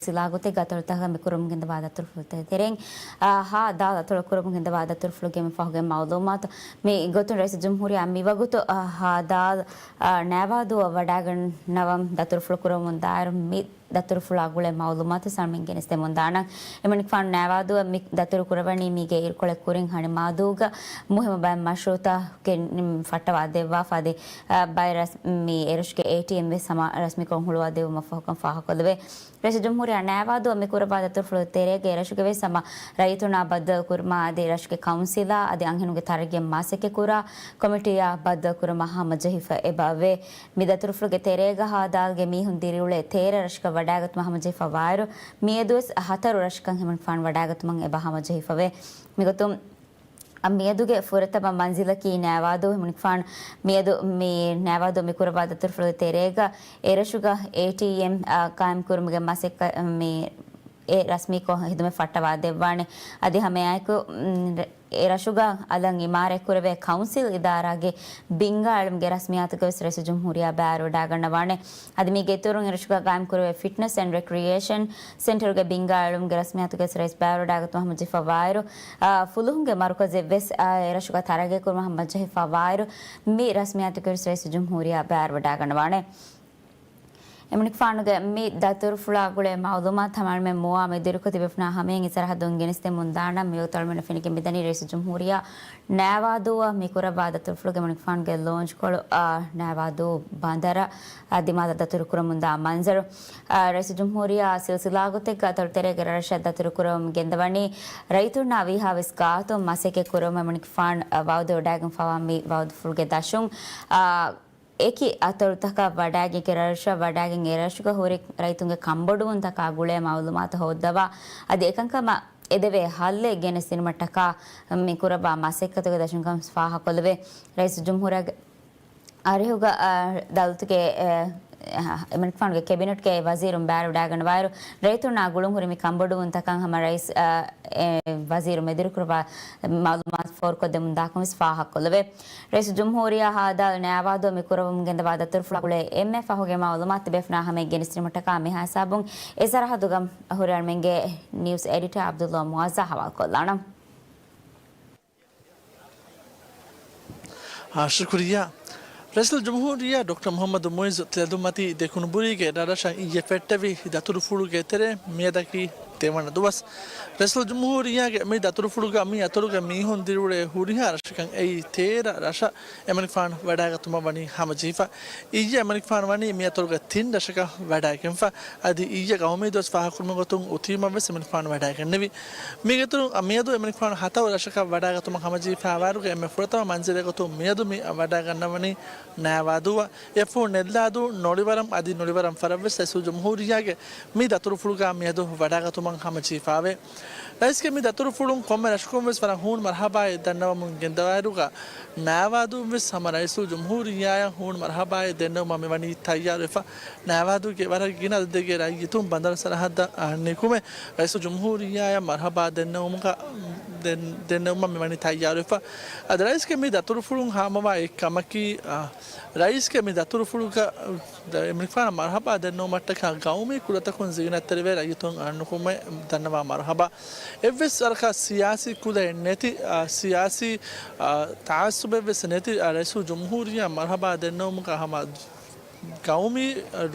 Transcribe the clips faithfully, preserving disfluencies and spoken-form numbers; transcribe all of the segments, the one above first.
ސިލާގޮތެއްގަ އަތޮޅުތަކަށް މި ކުރަމުން ގެންދަވާ ދަތުރުފުޅުތައް ތެރެއިން، އާ، ހާ ދާލް އަތޮޅު ކުރަމުން ގެންދަވާ ދަތުރުފުޅުގެ މި ފަހުގެ މައުލޫމާތު. މި ގޮތުން ރައީސުލްޖުމްހޫރިއްޔާ މިވަގުތު، އާ، ހާ ދާލް، އާ، ނައިވާދޫއަށް ވަޑައިގަންނަވަން ދަތުރުފުޅު ކުރަމުން ދާއިރު މި ދަތުރުފުޅާ ގުޅޭ މައުލޫމާތު ސަލްމީން ގެނެސްދެމުން ދާނަން. އެމަނިކުފާނު ނައިވާދޫއަށް މި ދަތުރު ކުރަވަނީ މީގެ އިރުކޮޅެއް ކުރިން ހަނި މާދޫގަ މުހިއްމު ބައެއް މަޝްރޫއުތަކެއް ފައްޓަވާ ދެއްވާފަ އަދި، އާ، ބައެއް ރަސް-، މި އެރަށުގެ އޭޓީއެމް ވެސް ހަމަ ރަސްމީކޮށް ހުޅުވާ ދެއްވުމަށް ފަހުކަން ފާހަގަކޮށްލެވޭ. ރައީސުލްޖުމްހޫރިއްޔާ ނައިވާދޫއަށް މި ކުރައްވާ ދަތުރުފުޅު ތެރޭގަ އެރަށުގެ ވެސް ހަމަ ރައްޔިތުންނާ ބައްދަލު ކުރުމާ އަދި ރަށުގެ ކައުންސިލާ އަދި އަންހެނުންގެ ތަރައްގީއަށް މަސައްކަތް ކުރާ ކޮމިޓީއާ ބައްދަލު ކުރުމަށް ހަމަޖެހިފަ އެބައެވެ. މި ދަތުރުފުޅުގެ ތެރޭގަ ހާދާލްގެ މީހުން ދިރިއުޅޭ ތޭރަ ރަށަކަށް ވަޑައިގަތުމަށް ހަމަޖެހިފަ ވާއިރު، މިއަދުވެސް ހަތަރު ރަށަކަށް އެމަނިކުފާނު ވަޑައިގަތުމަށް އެބަ ހަމަޖެހިފަވޭ. މިގޮތުން، އަ، މިއަދުގެ ފުރަތަމަ މަންޒިލަކީ ނައިވާދޫ. އެމަނިކުފާނު މިއަދު މި ނައިވާދޫ މި ކުރައްވާ ދަތުރުފުޅުގެ ތެރޭގަ އެރަށުގަ އޭޓީއެމް، އަ، ޤާއިމްކުރުމުގެ މަސައްކަތް މި އެ ރަސްމީކޮށް ހިދުމަތް ފައްޓަވާ ދެއްވާނެ. އަދި ހަމައެއާއެކު، މް، އެ ރަށުގަ އަލަށް އިމާރާތްކުރެވޭ ކައުންސިލް އިދާރާގެ ބިންގާ އެޅުމުގެ ރަސްމިއްޔާތުގަވެސް ރައީސުލްޖުމްހޫރިއްޔާ ބައިވެރިވެވަޑައިގަންނަވާނެ. އަދި މީގެ އިތުރުން އެރަށުގަ ޤާއިމްކުރެވޭ ފިޓްނަސް އެންޑް ރެކްރިއޭޝަން ސެންޓަރުގެ ބިންގާ އެޅުމުގެ ރަސްމިއްޔާތުގަވެސް ރައީސް ބައިވެރިވެވަޑައިގަތުމަށް ހަމަޖެހިފަ ވާއިރު، އާ، ފުލުހުންގެ މަރުކަޒެއްވެސް، އާ، އެރަށުގަ ތަރައްގީކުރުމަށް ހަމަޖެހިފަ ވާއިރު، މި ރަސްމިއްޔާތުގަވެސް ރައީސުލްޖުމްހޫރިއްޔާ ބައިވެރިވެވަޑައިގަންނަވާނެ. އެމަނިކުފާނުގެ މި ދަތުރުފުޅާ ގުޅޭ މައުލޫމާތު ހަމައަޅަމެން މުވާ މެދުއިރުކޮށް ތިބޭފުޅުންނާ ހަމައިން އެއްސަރަހައްދުން ގެނެސްދެމުން ދާނަން. މިވަގުތު އަޅަމެންނަށް ފެނިގެން މިދަނީ ރައީސުލްޖުމްހޫރިއްޔާ ނައިވާދޫއަށް މި ކުރައްވާ ދަތުރުފުޅުގެ އެމަނިކުފާނުގެ ލޯންޗްކޮޅު، އާ، ނައިވާދޫ ބަނދަރަށް، އާ، ދިމާލަށް ދަތުރު ކުރަމުންދާ މަންޒަރު. އާ، ރައީސުލްޖުމްހޫރިއްޔާ ސިލްސިލާގޮތެއްގަ އަތޮޅު ތެރޭގެ ރަށްރަށަށް ދަތުރު ކުރަމުން ގެންދަވަނީ ރައްޔިތުންނާ ވީހާވެސް ގާތުން މަސައްކަތް ކުރަމުން އެމަނިކުފާނު، އާ، ވައުދުވެވަޑައިގެންފަވާ މި ވައުދުފުޅުގެ ދަށުން، އާ، އެކި އަތޮޅުތަކަށް ވަޑައިގެން، އެކި ރަށްރަށަށް ވަޑައިގެން އެރަށުގަ ހުރި ރައްޔިތުންގެ ކަންބޮޑުވުންތަކާ ގުޅޭ މައުލޫމާތު ހޯއްދަވާ އަދި އެކަންކަމަށް އެދެވޭ ހައްލެއް ގެނެސްދިނުމަށްޓަކާ މި ކުރައްވާ މަސައްކަތުގެ ދަށުންކަން ފާހަގަކޮށްލެވޭ. ރައީސުލްޖުމްހޫރިއްޔާގެ އަރިހުގަ، އާ، ދައުލަތުގެ، އެ، އެމަނިކުފާނުގެ ކެބިނެޓްގެ ވަޒީރުން ބައިވެރިވަޑައިގަންނަވާއިރު، ރައްޔިތުންނާ ގުޅުންހުރި މި ކަންބޮޑުވުންތަކަށް ހަމަ ރައީސް، އާ، އެ، ވަޒީރު މެދުވެރިކުރައްވާ މައުލޫމާތު ފޯރުކޮށްދެމުން ދާކަން ވެސް ފާހަގަކޮށްލެވޭ. ރައީސުލްޖުމްހޫރިއްޔާ ހާދާލް ނައިވާދޫ މި ކުރައްވަމުން ގެންދަވާ ދަތުރުފުޅާ ގުޅޭ އެންމެ ފަހުގެ މައުލޫމާތު ތިބޭފުޅުންނާ ހަމައަށް ގެނެސްދިނުމަށްޓަކާ މިހާ ހިސާބުން އެ ސަރަހައްދުގަ ހުރި އަޅަމެންގެ ނިއުސް އެޑިޓާ އަބްދުﷲ މުޢައްޒާ ހަވާލުކޮށްލާނަން. އާ، ޝުކުރިއްޔާ. ރައީސުލްޖުމްހޫރިއްޔާ ޑޮކްޓަރ މުޙައްމަދު މުޢިއްޒު ތިލަދުންމަތީ ދެކުނުބުރީގެ ރަށްރަށަށް އިއްޔެ ފެއްޓެވި ދަތުރުފުޅުގެ ތެރޭ މިއަދަކީ ދެވަނަ ދުވަސް. ރައީސުލްޖުމްހޫރިއްޔާގެ މި ދަތުރުފުޅުގަ މި އަތޮޅުގެ މީހުން ދިރިއުޅޭ ހުރިހާ ރަށަކަށް އެއީ ތޭރަ ރަށަށް އެމަނިކުފާނު ވަޑައިގަތުމަށް ވަނީ ހަމަޖެހިފަ. އިއްޔެ އެމަނިކުފާނު ވަނީ މި އަތޮޅުގެ ތިން ރަށަކަށް ވަޑައިގެންފަ. އަދި އިއްޔެ ގައުމީ ދުވަސް ފާހަގަކުރުމުގެ ގޮތުން އުތީމަށް ވެސް އެމަނިކުފާނު ވަޑައިގެންނެވި. މީގެއިތުރުން މިއަދު އެމަނިކުފާނު ހަތަރު ރަށަކަށް ވަޑައިގަތުމަށް ހަމަޖެހިފައިވާއިރުގަ އެންމެ ފުރަތަމަ މަންޒިލެއް ގޮތުން މިއަދު މި ވަޑައިގަންނަވަނީ ނައިވާދޫއަށް. އެފޫ ނެއްލާދޫ ނޮޅިވަރަމް އަދި ނޮޅިވަރަމް ފަރަށްވެސް ރައީސުލްޖުމްހޫރިއްޔާގެ މި ދަތުރުފުޅުގަ މިއަދު ވަޑައިގަތުމަށް ހަމަޖެހިފައެވެ. ރައީސްގެ މި ދަތުރުފުޅުން ކޮންމެ ރަށަކުން ވެސް ވަރަށް ހޫނު މަރުޙަބާއެއް ދަންނަވަމުން ގެންދަވާއިރުގަ، ނައިވާދޫން ވެސް ހަމަ ރައީސުލްޖުމްހޫރިއްޔާއަށް ހޫނު މަރުޙަބާއެއް ދެންނެވުމަށް މިވަނީ ތައްޔާރުވެފަ. ނައިވާދޫގެ ވަރަށް ގިނަ އަދަދެއްގެ ރައްޔިތުން ބަނދަރު ސަރަހައްދަށް، އާ، ނިކުމެ ރައީސުލްޖުމްހޫރިއްޔާއަށް މަރުޙަބާ ދެންނެވުމުގަ، ދެން-، ދެންނެވުމަށް މިވަނީ ތައްޔާރުވެފަ. އަދި ރައީސްގެ މި ދަތުރުފުޅުން ހާމަވާ އެއް ކަމަކީ، އާ، ރައީސްގެ މި ދަތުރުފުޅުގަ، ދަ-، އެމަނިކުފާނަށް މަރުޙަބާ ދެންނެވުމަށްޓަކާ ގައުމީ ކުލަތަކުން ޒިގުނަތްތެރިވެ ރައްޔިތުން އަންނުކުމެ ދަންނަވާ މަރުޙަބާ. އެއްވެސް ވަރަކަށް ސިޔާސީ ކުލައެއް ނެތި، އާ، ސިޔާސީ، އާ، ތަޢައްޞުބެއްވެސް ނެތި، އާ، ރައީސުލްޖުމްހޫރިއްޔާ މަރުޙަބާ ދެންނެވުމުގަ ހަމަ ގައުމީ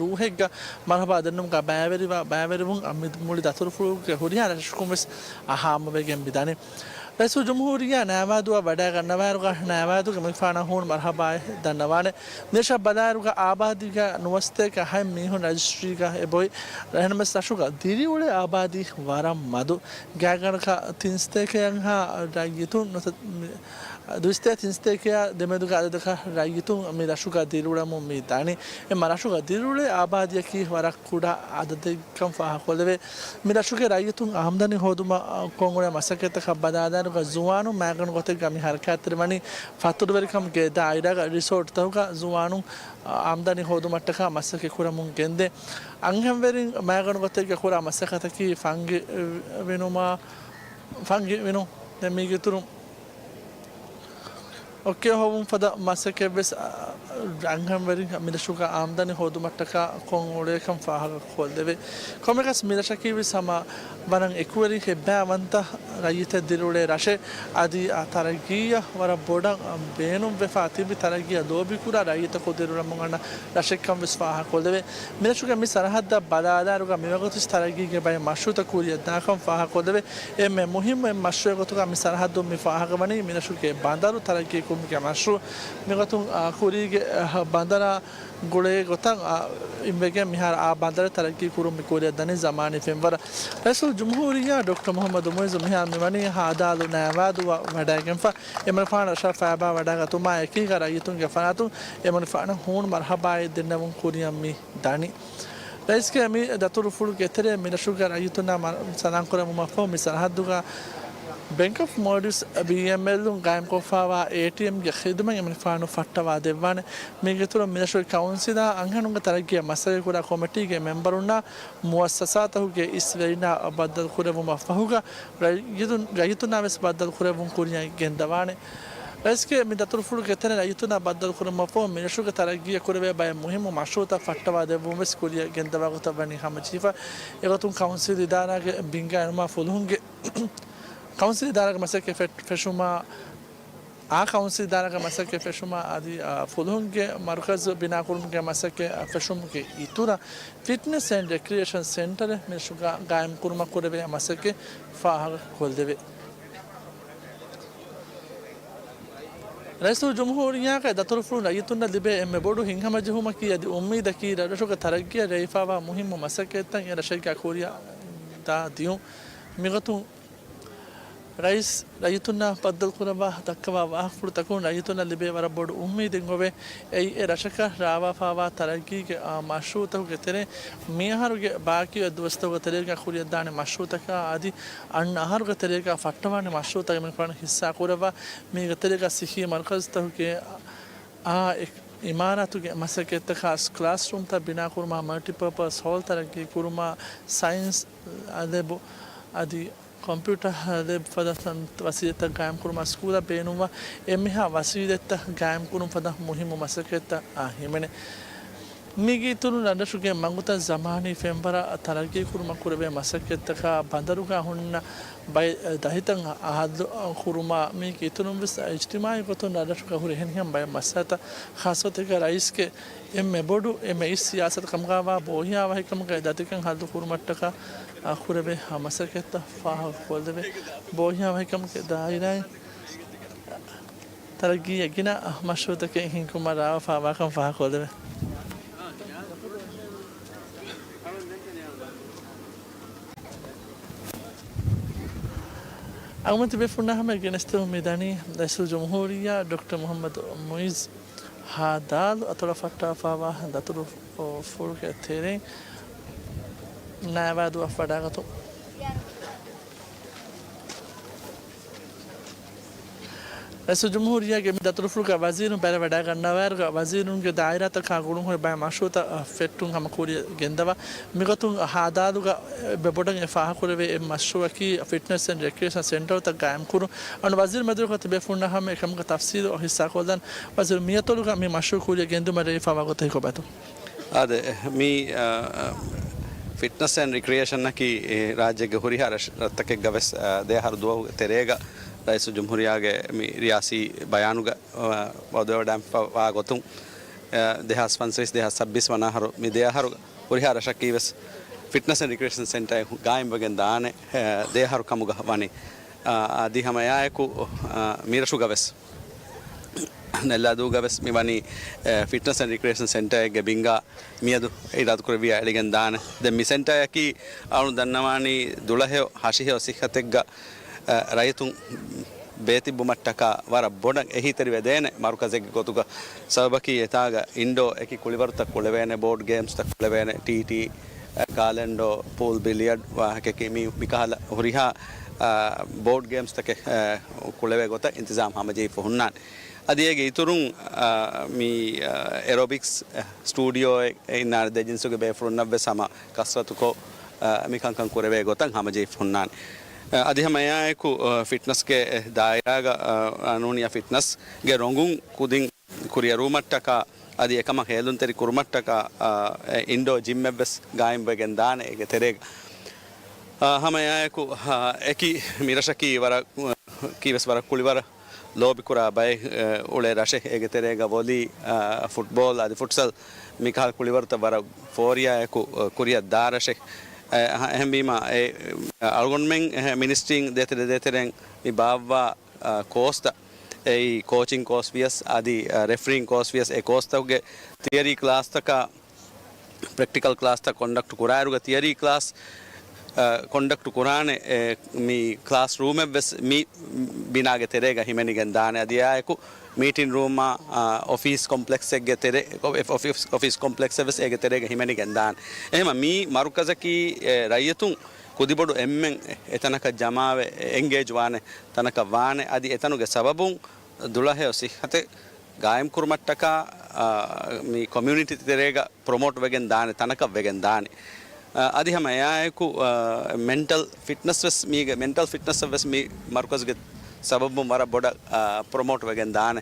ރޫޙެއްގަ މަރުޙަބާ ދެންނެވުމުގަ ބައިވެރިވާ ބައިވެރިވުން މި މުޅި ދަތުރުފުޅުގެ ހުރިހާ ރަށަކުން ވެސް ހާމަވެގެން މިދާނެ. ރައީސުލްޖުމްހޫރިއްޔާ ނައިވާދޫއަށް ވަޑައިގަންނަވާއިރުގަ ނައިވާދޫގެ އެމަނިކުފާނަށް ހޫނު މަރުޙަބާއެއް ދަންނަވާނެ. މިރަށަށް ބަލާއިރުގަ އާބާދީގަ ނުވަސަތޭކަ އަހަރެއް މީހުން ރަޖިސްޓްރީގަ އެބޮތް. އެހެންނަމަވެސް ރަށުގަ ދިރިއުޅޭ އާބާދީ ވަރަށް މަދު. ގާތްގަނޑަކަށް ތިން ސަތޭކައަށްހާ ރައްޔިތުން ނުވަސަ-، މި-، ދުއިސައްތަ ތިން ސަތޭކައާ ދެމެދުގެ އަދަދަކަށް ރައްޔިތުން މި ރަށުގަ ދިރިއުޅެމުން މި ދާނީ. އެމަ ރަށުގަ ދިރިއުޅޭ އާބާދީއަކީ ވަރަށް ކުޑަ އަދަދެއްކަން ފާހަގަކޮށްލެވޭ. މި ރަށުގެ ރައްޔިތުން އާމްދަނީ ހޯދުމަށް ކޮށްއުޅޭ މަސައްކަތްތަކަށް ބަލާލާއިރުގަ ޒުވާނުން މައިގަނޑު ގޮތެއްގަ މި ހަރަކާތްތެރިވަނީ ފަތުރުވެރިކަމުގެ ދާއިރާގަ ރިސޯޓްތަކުގަ ޒުވާނުން އާމްދަނީ ހޯދުމަށްޓަކާ މަސައްކަތް ކުރަމުން ގެންދޭ. އަންހެންވެރިން މައިގަނޑު ގޮތެއްގަ ކުރާ މަސައްކަތަކީ ފަންގި ވިނުމާ، ފަންގި ވިނުން. ދެން މީގެއިތުރުން އޮއްކޭ ހޮވުން ފަދަ މަސައްކަތްވެސް، އަ، އަންހެންވެރިން މިރަށުގަ އާމްދަނީ ހޯދުމަށްޓަކާ ކޮށް އުޅޭކަން ފާހަގަ ކޮށްލެވޭ. ކޮންމެއަކަސް މިރަށަކީވެސް ހަމަ ވަރަށް އެކުވެރި ހިތްބައިވަންތަ ރައްޔިތެއް ދިރިއުޅޭ ރަށެއް. އަދި އާ ތަރައްގީއަށް ވަރަށް ބޮޑަށް ބޭނުންވެފަ ތިބި ތަރައްގީއަށް ލޯބިކުރާ ރައްޔިތަކު ދިރިއުޅެމުން އަންނަ ރަށެއްކަން ވެސް ފާހަގަކޮށްލެވޭ. މިރަށުގެ މި ސަރަހައްދަށް ބަލާލާއިރުގަ މިވަގުތު ތަރައްގީގެ ބައެއް މަޝްރޫޢުތައް ކުރިއަށް ދާކަން ފާހަގަކޮށްލެވޭ. އެންމެ މުހިއްމު އެއް މަޝްރޫޢެއް ގޮތުގަ މި ސަރަހައްދުން މި ފާހަގަވަނީ މިރަށުގެ ބަނދަރު ތަރައްގީ ކުރުމުގެ މަޝްރޫޢު. މިގޮތުން، އާ، ކުރީގެ، އާ، ބަނދަރާ ގުޅޭ ގޮތަށް، އާ، އިންވެގެން މިހާރު އާ ބަނދަރެއް ތަރައްގީ ކުރުން މި ކުރިއަށް ދަނީ ޒަމާނީ ފެންވަރަށް. ރައީސުލް ޖުމްހޫރިއްޔާ ޑޮކްޓަރ މުޙައްމަދު މުޢިއްޒު މިހާރު މިވަނީ ހާދާލު ނައިވާދޫއަށް ވަޑައިގެންފަ. އެމަނިކުފާނު ރަށަށް ފައިބާ ވަޑައިގަތުމާ އެކީގަ ރައްޔިތުންގެ ފަރާތުން އެމަނިކުފާނަށް ހޫނު މަރުޙަބާއެއް ދެންނެވުން ކުރިއަށް މި ދަނީ. ރައީސްގެ މި ދަތުރުފުޅުގެ ތެރޭ މިރަށުގެ ރައްޔިތުންނާ މަ-، ސަލާންކުރެއްވުމަށްފަހު މި ސަރަހައްދުގަ ބެންކް އޮފް މޯލްޑިވްސް، ބީއެމްއެލް، އުން ގާއިމްކޮށްފައިވާ އޭޓީއެމްގެ ޚިދުމަތް އެމަނިކުފާނު ފައްޓަވާ ދެއްވާނެ. މީގެ އިތުރުން މިރަށުގެ ކައުންސިލާ އަންހެނުންގެ ތަރައްގީއަށް މަސައްކަތްކުރާ ކޮމިޓީގެ މެމްބަރުންނާ މުއައްސަސާތަކުގެ އިސް ވެރިންނާ ބައްދަލުކުރެއްވުމަށްފަހުގަ ރައްޔިތުން، ރައްޔިތުންނާވެސް ބައްދަލުކުރެއްވުން ކުރިއަށް ގެންދަވާނެ. ރައީސްގެ މި ދަތުރުފުޅުގެ ތެރެއިން ރައްޔިތުންނާ ބައްދަލުކުރުމަށްފަހު މިރަށުގެ ތަރައްގީއަށް ކުރެވޭ ބައެއް މުހިއްމު މަޝްރޫޢުތައް ފައްޓަވާ ދެއްވުން ވެސް ކުރިއަށް ގެންދަވާ ގޮތަށް ވަނީ ހަމަޖެހިފަ. އެގޮތުން ކައުންސިލް އިދާރާގެ ބިންގާ އިނުމާ ފުލުހުންގެ، ކައުންސިލް އިދާރާގެ މަސައްކަތް ފެ-، ފެށުމާ، އާ ކައުންސިލް އިދާރާގެ މަސައްކަތް ފެށުމާ އަދި، އާ، ފުލުހުންގެ މަރުކަޒު ބިނާކުރުމުގެ މަސައްކަތް ފެށުމުގެ އިތުރަށް ފިޓްނަސް އެންޑް ރެކްރިއޭޝަން ސެންޓަރެއް މިރަށުގަ ގާއިމްކުރުމަށް ކުރެވޭ މަސައްކަތް ފާހަގަ ކޮށްލެވޭ. ރައީސުލްޖުމްހޫރިއްޔާގެ ދަތުރުފުޅުން ރައްޔިތުންނަށް ލިބޭ އެންމެ ބޮޑު ހިތްހަމަޖެހުމަކީ އަދި އުއްމީދަކީ ރަށުގެ ތަރައްގީއަށް ރޭވިފައިވާ މުހިއްމު މަސައްކަތްތައް އެ ރަށެއްގަ ކުރިއަށް ދާ ދިޔުން. މިގޮތުން ރައީސް ރައްޔިތުންނާ ބައްދަލުކުރައްވާ ދައްކަވާ ވާހަކަފުޅުތަކުން ރައްޔިތުންނަށް ލިބޭ ވަރަށް ބޮޑު އުއްމީދެއް އޮވޭ. އެއީ އެ ރަށަކަށް ރާވާފައިވާ ތަރައްގީގެ، އާ، މަޝްރޫޢުތަކުގެ ތެރެއިން މިއަހަރުގެ ބާކީ އޮތް ދުވަސްތަކުގެ ތެރޭގަ ކުރިއަށްދާނެ މަޝްރޫޢުތަކާ އަދި އަންނަ އަހަރުގެ ތެރޭގަ ފައްޓަވާނެ މަޝްރޫޢުތައް އެމަނިކުފާނު ހިއްސާކުރައްވާ. މީގެ ތެރޭގަ ސިއްހީ މަރުކަޒުތަކުގެ އާ އިމާރާތުގެ މަސައްކަތްތަކާ ކްލާސްރޫމްތައް ބިނާކުރުމާ، މަލްޓިޕާޕަސް ހޯލް ތަރައްގީކުރުމާ، ސައިންސް ލެބު އަދި ކޮމްޕިއުޓަރ ލެބް ފަދަ ވަސީލަތްތައް ގާއިމްކުރުމަށް ސްކޫލަށް ބޭނުންވާ އެންމެހާ ވަސީލަތްތައް ގާއިމްކުރުން ފަދަ މުހިއްމު މަސައްކަތްތައް އާ ހިމެނޭ. މީގެ އިތުރުން ރަށްރަށުގެ މަގުތައް ޒަމާނީ ފެންވަރަށް ތަރައްގީކުރުމަށް ކުރެވޭ މަސައްކަތްތަކާ ބަނދަރުގަ ހުންނަ ބައެއް ދަތިތައް އަހައްލު ކުރުމާ، މީގެ އިތުރުން ވެސް އިޖްތިމާޢީ ގޮތުން ރަށްރަށުގަ ހުރި އެހެނިހެން ބައެއް މައްސަލަތައް ޚާއްޞަ ގޮތެއްގަ ރައީސްގެ އެންމެ ބޮޑު އެންމެ އިސް ސިޔާސަތު ކަމުގައިވާ ބޯހިޔާވަހިކަމުގެ ދަތިކަން ހައްލު ކުރުމަށްޓަކާ ކުރެވޭ މަސައްކަތްތައް ފާހަގަކޮށްލެވޭ. ބޯހިޔާވަހިކަމުގެ ދާއިރާއިން ތަރައްގީއަށް ގިނަ މަޝްރޫޢުތަކެއް ހިންގުމަށް ރާވާފައިވާކަން ފާހަގަކޮށްލެވޭ. އަޅުގަނޑު ތިބޭފުޅުންނާ ހަމަ ގެނެސްދެމުން މިދަނީ ރައީސުލްޖުމްހޫރިއްޔާ ޑޮކްޓަރ މުޙައްމަދު މުޢިއްޒު ހާދާލު އަތޮޅަށް ފައްޓާފައިވާ ދަތުރުފުޅުގެ ތެރެއިން ނައިވާދޫއަށް ވަޑައިގަތުން. ރައީސުލްޖުމްހޫރިއްޔާގެ މި ދަތުރުފުޅުގަ ވަޒީރުން ބެރަށް ވަޑައިގަންނަވާއިރުގަ ވަޒީރުންގެ ދާއިރާތަކާ ގުޅުންހުރި ބައެއް މަޝްރޫޢުތައް ފެއްޓުން ހަމަ ކުރިއަށް ގެންދަވާ. މިގޮތުން ހާދާލުގަ އެންމެ ބޮޑަށް އެ ފާހަގަކުރެވޭ އެއް މަޝްރޫޢަކީ ފިޓްނަސް އެންޑް ރެކްރިއޭޝަން ސެންޓަރުތައް ގާއިމްކުރުން. އަން ވަޒީރު މެދުވެރިކޮށް ތިބޭފުޅުންނާ ހަމަ އެކަމުގެ ތަފްސީލު ހިއްސާކޮށްލަން. ވަޒީރު މިއަތޮޅުގަ މި މަޝްރޫޢު ކުރިއަށް ގެންދުމަށް ރޭވިފައިވާ ގޮތަށް ހިކުމަތު. އާދެ، މި، އާ، ފިޓްނަސް އެންޑް ރިކްރިއޭޝަންއަކީ، އެ، ރާއްޖޭގެ ހުރިހާ ރަށް، ރަށްތަކެއްގަ ވެސް، އާ، ދެއަހަރު ދުވަހު ތެރޭގަ ރައީސުލްޖުމްހޫރިއްޔާގެ މި ރިޔާސީ ބަޔާނުގަ، އާ، ވަދެވަޑައިފައިވާ ގޮތުން، އާ، ދެހާސް ފަންސަވީސް، ދެހާސް ސައްބީސް ވަނަ އަހަރު މި ދެ އަހަރު ހުރިހާ ރަށަކީ ވެސް ފިޓްނަސް އެންޑް ރިކްރިއޭޝަން ސެންޓަރެއް ގާއިމްވެގެން ދާނެ، އާ، ދެ އަހަރު ކަމުގަ ވަނީ. އާ، އަދި ހަމަ އެއާއެކު، އާ، މިރަށުގަ ވެސް ނެއްލާދޫގަ ވެސް މި ވަނީ، އެ، ފިޓްނަސް އެންޑް ރިކްރިއޭޝަން ސެންޓަރެއްގެ ބިންގާ މިއަދު އިރާދަކުރެއްވިޔާ އެޅިގެން ދާނެ. ދެން މި ސެންޓަރއަކީ އަޅުން ދަންނަވާނީ ދުޅަހެޔޮ ހަށިހެޔޮ ސިއްހަތެއްގަ، އެ، ރައްޔިތުން ބޭތިއްބުމަށްޓަކާ ވަރަށް ބޮޑަށް އެހީތެރިވެދޭނެ މަރުކަޒެއްގެ ގޮތުގަ. ސަބަބަކީ އެތާގަ އިންޑޯ އެކި ކުޅިވަރުތައް ކުޅެވޭނެ، ބޯޑް ގޭމްސްތައް ކުޅެވޭނެ، ޓީޓީ، އެ، ކާލެންޑޯ، ޕޫލް ބިލިޔަޑް ވާހަކައަކީ މި، މިކަހަލަ ހުރިހާ، އާ، ބޯޑް ގޭމްސްތަކެއް، އާ، ކުޅެވޭ ގޮތަށް އިންތިޒާމް ހަމަޖެހިފަ ހުންނާނެ. އަދި އޭގެ އިތުރުން، އާ، މި، އާ، އެރޯބިކްސް، އެ، ސްޓޫޑިއޯއެއް އިންނާނެ ދެ ޖިންސުގެ ބޭފުޅުންނަށްވެސް ހަމަ ކަސްރަތުކޮށް، އާ، މި ކަންކަން ކުރެވޭ ގޮތަށް ހަމަޖެހިފަ ހުންނާނެ. އަދި ހަމަ އެއާއެކު، އަ، ފިޓްނަސްގެ، އެ، ދާއިރާގަ، އަ، އަނޫނިއްޔާ ފިޓްނަސްގެ ރޮނގުން ކުދިން ކުރިއަރުވުމަށްޓަކާ އަދި އެކަމަށް ހޭލުންތެރި ކުރުމަށްޓަކާ، އަ، އެ، އިންޑޯ ޖިމްއެއްވެސް ގާއިމްވެގެން ދާނެ އޭގެ ތެރޭގަ. އަ، ހަމަ އެއާއެކު، އަ، އެކި މިރަށަކީ ވަރަށް، އަ، ކީވެސް ވަރަށް ކުޅިވަރަށް ލޯބިކުރާ ބައެއް، އަ، އުޅޭ ރަށެއް. އޭގެ ތެރޭގަ ވޮލީ، އަ، ފުޓްބޯލް އަދި ފުޓްސަލް މިކަހަލަ ކުޅިވަރުތައް ވަރަށް ފޯރިޔާއެކު، އަ، ކުރިއަށް ދާ ރަށެއް. އެ، އަ، އެހެންވީމަ އެ، އަ، އަޅުގަނޑުމެން އެ މިނިސްޓްރީން ދޭތެރެ ދޭތެރެން މި ބާއްވާ، އަ، ކޯސްތައް، އެއީ ކޯޗިން ކޯސް ވިޔަސް އަދި، އަ، ރެފްރީން ކޯސް ވިޔަސް އެ ކޯސްތަކުގެ ތިއަރީ ކްލާސްތަކާ ޕްރެކްޓިކަލް ކްލާސްތައް ކޮންޑަކްޓް ކުރާއިރުގަ ތިއަރީ ކްލާސް، އަ، ކޮންޑަކްޓް ކުރާނެ، އެ، މި ކްލާސް ރޫމެއްވެސް މި ބިނާގެ ތެރޭގަ ހިމެނިގެން ދާނެ. އަދި އެއާއެކު މީޓިން ރޫމާ، އަ، އޮފީސް ކޮމްޕްލެކްސެއްގެ ތެރެ، އޮ-، އޮފީސް، އޮފީސް ކޮމްޕްލެކްސެއްވެސް އޭގެ ތެރޭގަ ހިމެނިގެން ދާނެ. އެހެމަ މި މަރުކަޒަކީ، އެ، ރައްޔިތުން ކުދިބޮޑު އެންމެން އެތަނަކަށް ޖަމާވެ އެންގޭޖް ވާނެ ތަނަކަށް ވާނެ. އަދި އެތަނުގެ ސަބަބުން ދުޅަހެޔޮ ސިއްހަތެއް ގާއިމްކުރުމަށްޓަކާ، އާ، މި ކޮމިއުނިޓީ ތެރޭގަ ޕްރޮމޯޓް ވެގެން ދާނެ ތަނަކަށް ވެގެން ދާނެ. އާ، އަދި ހަމަ އެއާއެކު، އާ، މެންޓަލް ފިޓްނަސް ވެސް މީގެ، މެންޓަލް ފިޓްނަސް ވެސް މި މަރުކަޒުގެ ސަބަބުން ވަރަށް ބޮޑަށް، އާ، ޕްރޮމޯޓް ވެގެން ދާނެ.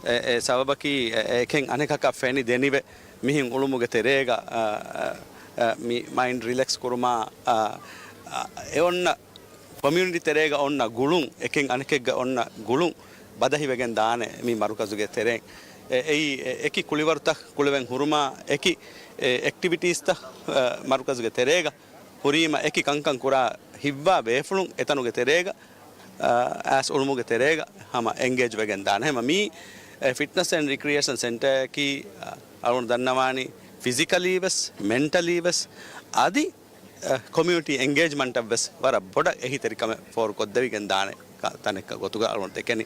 އެ، އެ ސަބަބަކީ، އެ، އެކެން އަނެކަކަށް ފެނި ދެނިވެ މިހެން އުޅުމުގެ ތެރޭގަ، އާ، އާ، މި މައިންޑް ރިލެކްސް ކުރުމާ، އާ، އާ، އެ އޮންނަ ކޮމިއުނިޓީ ތެރޭގަ އޮންނަ ގުޅުން، އެކެން އަނެކެއްގަ އޮންނަ ގުޅުން ބަދަހިވެގެން ދާނެ މި މަރުކަޒުގެ ތެރެއިން. އެ، އެއީ، އެ، އެކި ކުޅިވަރުތައް ކުޅެވެން ހުރުމާ، އެކި، އެ، އެކްޓިވިޓީސްތައް، އެ، މަރުކަޒުގެ ތެރޭގަ ހުރީމަ، އެކި ކަންކަން ކުރާ ހިތްވާ ބޭފުޅުން އެތަނުގެ ތެރޭގަ، އެ، އައިސް އުޅުމުގެ ތެރޭގަ ހަމަ އެންގޭޖް ވެގެން ދާނެ. ހަމަ މީ، އެ، ފިޓްނަސް އެންޑް ރިކްރިއޭޝަން ސެންޓަރއަކީ، އަ، އަޅުގަނޑު ދަންނަވާނީ ފިޒިކަލީ ވެސް، މެންޓަލީ ވެސް، އަދި އަ، ކޮމިއުނިޓީ އެންގޭޖްމަންޓަށްވެސް ވަރަށް ބޮޑަށް އެހީތެރިކަމެއް ފޯރުކޮށްދެވިގެން ދާނެ ކަ-، ތަނެއްކަ ގޮތުގަ އަޅުގަނޑު ދެކެނީ.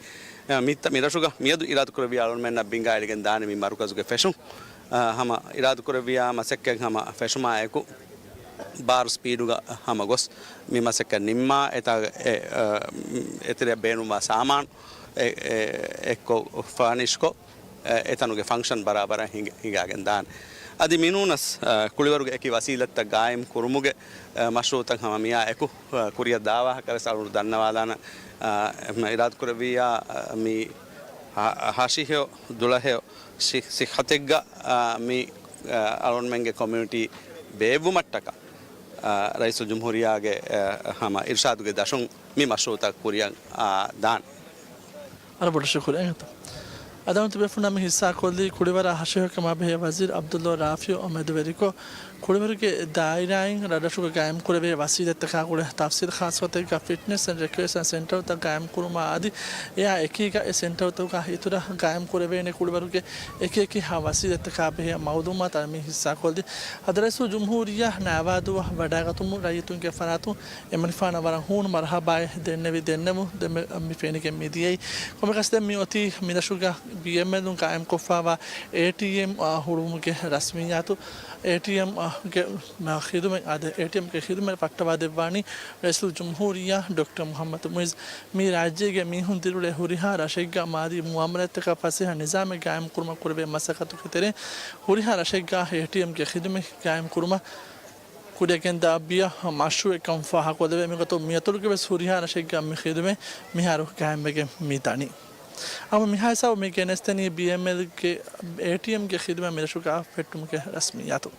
އަ، މި-، މި ރަށުގަ މިއަދު އިރާދަކުރެއްވިޔާ އަޅުގަނޑުމެންނަށް ބިނގާ އެޅިގެން ދާނެ މި މަރުކަޒުގެ ފެށުން. އަ، ހަމަ އިރާދަކުރެއްވިޔާ މަސައްކަތް ހަމަ ފެށުމާ އެކު ބާރު ސްޕީޑުގަ ހަމަ ގޮސް މި މަސައްކަތް ނިންމާ އެތާ އެ-، އަ، އެތެރެއަށް ބޭނުންވާ ސާމާނު އެ-، އެ-، އެއްކޮށް ފާނިޝްކޮށް އެ، އެތަނުގެ ފަންކްޝަން ބަރާބަރަށް ހިނގ-، ހިނގާގެން ދާނެ. އަދި މިނޫނަސް، އަ، ކުޅިވަރުގެ އެކި ވަސީލަތްތައް ގާއިމް ކުރުމުގެ، އަ، މަޝްރޫއުތައް ހަމަ މިއާ އެކު، އަ، ކުރިއަށް ދާވާހަކަ ވެސް އަޅުގަނޑު ދަންނަވާލާނަން، އަ، އިރާދަކުރެއްވިއްޔާ، އަ، މި ހަ-، ހަށިހެޔޮ، ދުޅަހެޔޮ ސި-، ސިއްހަތެއްގަ، އަ، މި، އަ، އަޅުގަނޑުމެންގެ ކޮމިއުނިޓީ ބޭއްވުމަށްޓަކާ، އަ، ރައީސުލްޖުމްހޫރިއްޔާގެ، އަ، ހަމަ އިރުޝާދުގެ ދަށުން މި މަޝްރޫއުތައް ކުރިއަށް، އާ، ދާނެ. ވަރަށް ބޮޑަށް ޝުކުރިއްޔާ. އަދާވަންތަ ބޭފުޅުންނާ މި ހިއްސާކޮށްލީ ކުޅިވަރާ ހަށިހެޔޮކަމާ ބެހޭ ވަޒީރު ޢަބްދުﷲ ރާފިޢު މެދުވެރިކޮށް، ކުޅިވަރުގެ ދާއިރާއިން ރަށްރަށުގަ ގާއިމްކުރެވޭ ވަސީލަތްތަކާ ގުޅޭ ތަފްސީލް ޚާއްޞަގޮތެއްގަ ފިޓްނެސް އެންޑް ރެކްރިއޭޝަން ސެންޓަރުތައް ގާއިމްކުރުމާ އަދި އެއާ އެކީގަ އެ ސެންޓަރުތަކުގަ އިތުރަށް ގާއިމްކުރެވޭނެ ކުޅިވަރުގެ އެކި އެކި ހާ ވަސީލަތްތަކާ ބެހޭ މައުލޫމާތު މި ހިއްސާކޮށްލީ. އަދި ރައީސުލްޖުމްހޫރިއްޔާ ނަވާދޫއަށް ވަޑައިގަތުމުން ރައްޔިތުންގެ ފަރާތުން އެމަނިފާނަށް ވަރަށް ހޫނު މަރުޙަބާއެއް ދެންނެވި ދެންނެވުން ދެން މި ފެނިގެން މިދިޔައީ. ކޮންމެކަސް ދެން މި އޮތީ މިރަށުގަ ބީއެމްއެލުން ގާއިމްކޮށްފާވާ އޭޓީއެމް، އާ، ހުޅުވުމުގެ ރަސްމިއްޔާތު. އޭޓީއެމް، އާ، ގެ، މާ، ޚިދުމަތް އާދެ، އޭޓީއެމްގެ ޚިދުމަތް ފައްޓަވާ ދެއްވާނީ ރައީސުލްޖުމްހޫރިއްޔާ ޑޮކްޓަރ މުޙައްމަދު މުޢިއްޒު. މީ ރާއްޖޭގެ މީހުން ދިރިއުޅޭ ހުރިހާ ރަށެއްގަ މާލީ މުޢާމަލާތްތަކަށް ފަސޭހަ ނިޒާމެއް ގާއިމްކުރުމަށް ކުރެވޭ މަސައްކަތުގެ ތެރެއިން ހުރިހާ ރަށެއްގަ އޭޓީއެމްގެ ޚިދުމަތް ގާއިމްކުރުމަށް ކުރިއަށް ގެންދާ ބިޔަ މަޝްރޫޢެއްކަން ފާހަގަކޮށްލެވޭ. މިގޮތުން މިއަތޮޅުގެ ވެސް ހުރިހާ ރަށެއްގަ މި ޚިދުމަތް މިހާރު ގާއިމްވެގެން މި ދަނީ. އަމަ މިހާ ހިސާބު މި ގެނެސްދެނީ ބީއެމްއެލްގެ އޭޓީއެމްގެ ޚިދުމަތް މިރަށުގަ ފެއްޓުމުގެ ރަސްމިއްޔާތު.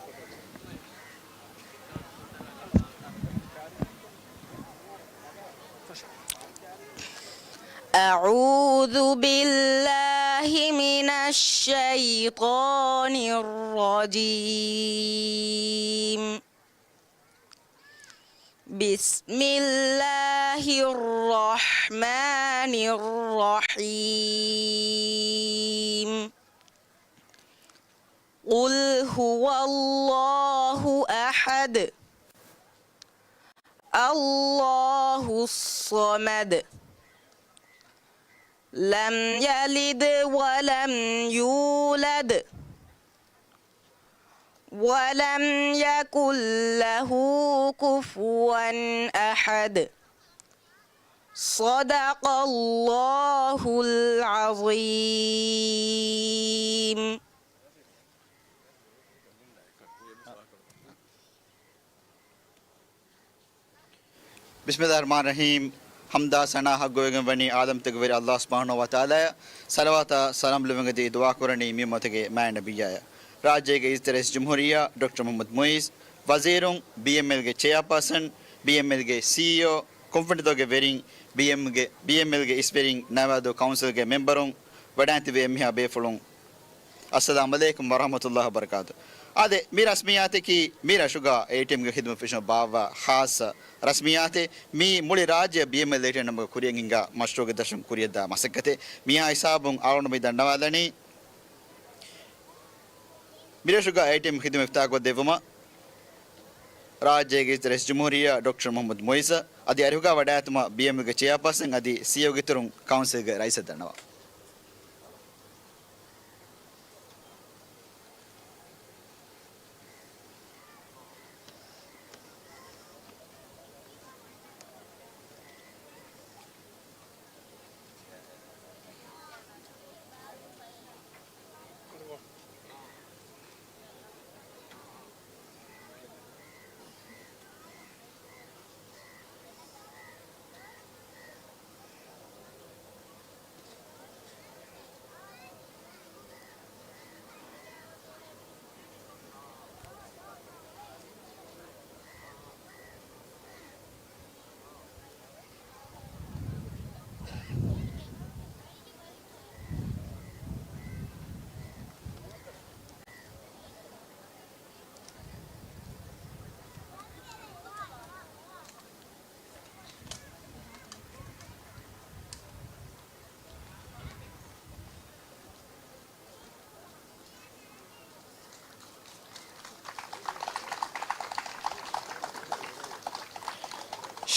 أعوذ بالله من الشيطان الرجيم. بسم الله الرحمن الرحيم. قل هو الله أحد. الله الصمد. لم يلد ولم يولد. ولم يكن له كفوا أحد. صدق الله العظيم. ބިސްމިﷲ ރަޙްމާނި ރަޙީމް. ޙަމްދާ ސަނާ ޙައްޤުވެގެން ވަނީ ޢާލަމްތަކުގެ ވެރި ﷲ ސުބްޙާނަހޫ ވަތަޢާލާއަށް. ޞަލަވާތާ ސަލާމް ލެއްވެގެން އެދި ދުޢާ ކުރަނީ މި އުއްމަތުގެ މާތް ނަބިއްޔާއަށް. ރާއްޖޭގެ އިއްޒަތްތެރި ރައީސް ޖުމްހޫރިއްޔާ ޑޮކްޓަރ މުޙައްމަދު މުޢިއްޒު، ވަޒީރުން، ބީއެމްއެލްގެ ޗެއާޕާސަން، ބީއެމްއެލްގެ ސީއީއޯ، ކުންފުނިތަކުގެ ވެރިން، ބީއެމްގެ، ބީއެމްއެލްގެ އިސްވެރިން، ނައިވާދޫ ކައުންސިލްގެ މެމްބަރުން، ވަޑައިން ތިބި އެންމެހާ ބޭފުޅުން، އައްސަލާމް ޢަލައިކުމް ވަރަޙްމަތުﷲ ވަބަރަކާތު. އާދެ، މި ރަސްމިއްޔާތަކީ މި ރަށުގަ އޭޓީއެމްގެ ޚިދުމަތް ފެށުމަށް ބާއްވާ ޚާއްޞަ ރަސްމިއްޔާތެއް. މީ މުޅި ރާއްޖެއަށް ބީއެމްއެލް އޭޓީއެމް ނަމުގަ ކުރިއަށް ހިންގާ މަޝްރޫޢުގެ ދަށުން ކުރިއަށްދާ މަސައްކަތެއް. މިހާ ހިސާބުން އަޅުގަނޑު މި ދަންނަވާލަނީ، މިރަށުގަ އޭޓީއެމް ޚިދުމަތް އިފްތިތާޙްކޮށްދެއްވުމަށް ރާއްޖޭގެ އިއްޒަތްތެރި ރައީސް ޖުމްހޫރިއްޔާ ޑޮކްޓަރ މުޙައްމަދު މުޢިއްޒަށް އަދި އަރިހުގަ ވަޑައިގަތުމަށް ބީއެމްއެލްގެ ޗެއާޕާސަން އަދި ސީއީއޯގެ އިތުރުން ކައުންސިލްގެ ރައީސަށް ދަންނަވަން.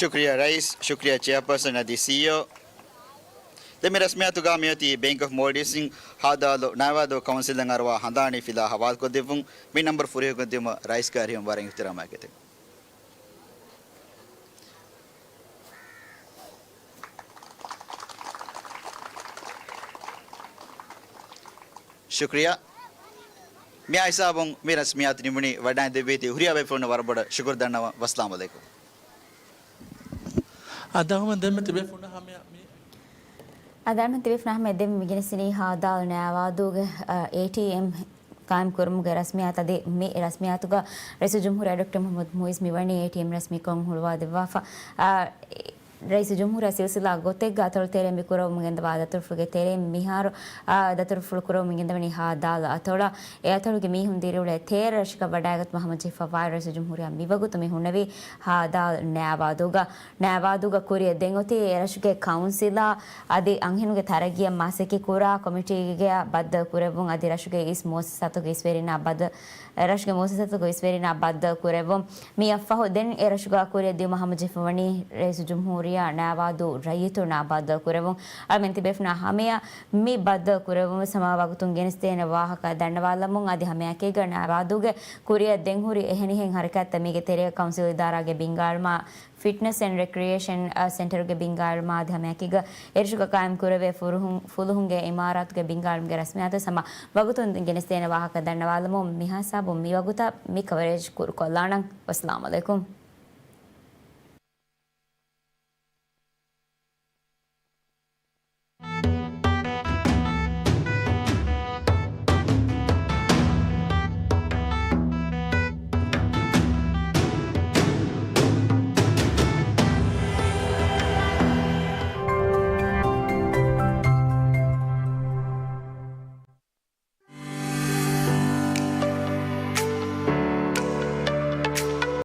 ޝުކުރިއްޔާ ރައީސް، ޝުކުރިއްޔާ ޗެއާޕާސަން އަދި ސީއީއޯ. ދެން މި ރަސްމިއްޔާތުގަ މިއޮތީ ބޭންކް އޮފް މޯލްޑިވްސް އިން ހާދާލު ނައިވާދޫ ކައުންސިލަށް އަރުވާ ހަނދާނީ ފިލާ ހަވާލުކޮށްދެއްވުން. މި ނަންބަރު ފުރިހަމަކޮށްދިއުމަށް ރައީސްގެ އަރިހުން ވަރަށް އިޙްތިރާމާ ކެތެއް. ޝުކުރިއްޔާ. މިއާ ހިސާބުން މި ރަސްމިއްޔާތު ނިމުނީ. ވަޑައިގެން ދެއްވީތީ ހުރިހާ ބޭފުޅުންނަށް ވަރަށް ބޮޑަށް ޝުކުރު ދަންނަވަން. ވައްސަލާމް ޢަލައިކުމް. އަދާމަ ދެންމެ ތިބޭފުޅުން ހަމަޔަށް މި އަދާމަ ތިބޭފުޅުން ހަމަޔަށް ދެންމެ މި ގެނެސްދިނީ ހާދާލު ނައިވާދޫގެ، އަ، އޭޓީއެމް ޤާއިމް ކުރުމުގެ ރަސްމިއްޔާތު. އަދި މި ރަސްމިއްޔާތުގަ ރައީސުލްޖުމްހޫރިއްޔާ ޑޮކްޓަރ މުޙައްމަދު މުޢިއްޒު މިވަނީ އޭޓީއެމް ރަސްމީކޮށް ހުޅުވާ ދެއްވާފަ. އަ، ރައީސުލްޖުމްހޫރިއްޔާ ސިލްސިލާ ގޮތެއްގަ އަތޮޅު ތެރެއިން މި ކުރައްވަމުން ގެންދަވާ ދަތުރުފުޅުގެ ތެރެއިން މިހާރު، އާ، ދަތުރުފުޅު ކުރައްވަމުން ގެންދަވަނީ ހާދާލު އަތޮޅަށް. އެ އަތޮޅުގެ މީހުން ދިރިއުޅޭ ތޭރަ ރަށަކަށް ވަޑައިގަތުމަށް ހަމަޖެހިފައިވާ ރައީސުލްޖުމްހޫރިއްޔާ މިވަގުތު މި ހުންނެވީ ހާދާލު ނައިވާދޫގަ. ނައިވާދޫގަ ކުރިއަށް ދެން އޮތީ އެ ރަށުގެ ކައުންސިލާ އަދި އަންހެނުންގެ ތަރައްގީއަށް މަސައްކަތް ކުރާ ކޮމިޓީގެއާ ބައްދަލު ކުރެއްވުން އަދި ރަށުގެ އިސް މުއައްސަސާތަކުގެ އިސްވެރިންނާ ބައްދަލު ރަށުގެ މުއައްސަސާތަކުގެ އިސްވެރިންނާ ބައްދަލު ކުރެއްވުން. މިއަށްފަހު ދެން އެ ރަށުގަ ކުރިއަށް ދިއުމަށް ހަމަޖެހިފަވަނީ ރައީސުލްޖުމްހޫރިއްޔާ ނައިވާދޫ ރައްޔިތުންނާ ބައްދަލު ކުރެއްވުން. އަޅަމެން ތިބޭފުޅުންނާ ހަމަޔަށް މި ބައްދަލު ކުރެއްވުން ވެސް ހަމަ ވަގުތުން ގެނެސްދޭނެ ވާހަކަ ދަންނަވާލަމުން. އަދި ހަމައެކީގަ ނައިވާދޫގެ ކުރިއަށް ދެން ހުރި އެހެނިހެން ހަރަކާތްތައް މީގެ ތެރޭގަ ކައުންސިލް އިދާރާގެ ބިންގާ އެޅުމާ، ފިޓްނަސް އެންޑް ރެކްރިއޭޝަން، އަ، ސެންޓަރުގެ ބިންގާ އެޅުމާ އަދި ހަމައެކީގަ އެރަށުގަ ޤާއިމް ކުރެވޭ ފުރުހުން، ފުލުހުންގެ އިމާރާތުގެ ބިންގާ އެޅުމުގެ ރަސްމިއްޔާތު ވެސް ހަމަ ވަގުތުން ގެނެސްދޭނެ ވާހަކަ ދަންނަވާލަމުން. މިހާ ހިސާބުން މިވަގުތަށް މި ކަވަރޭޖް ކުރުކޮށްލާނަން. ވައްސަލާމް ޢަލައިކުމް.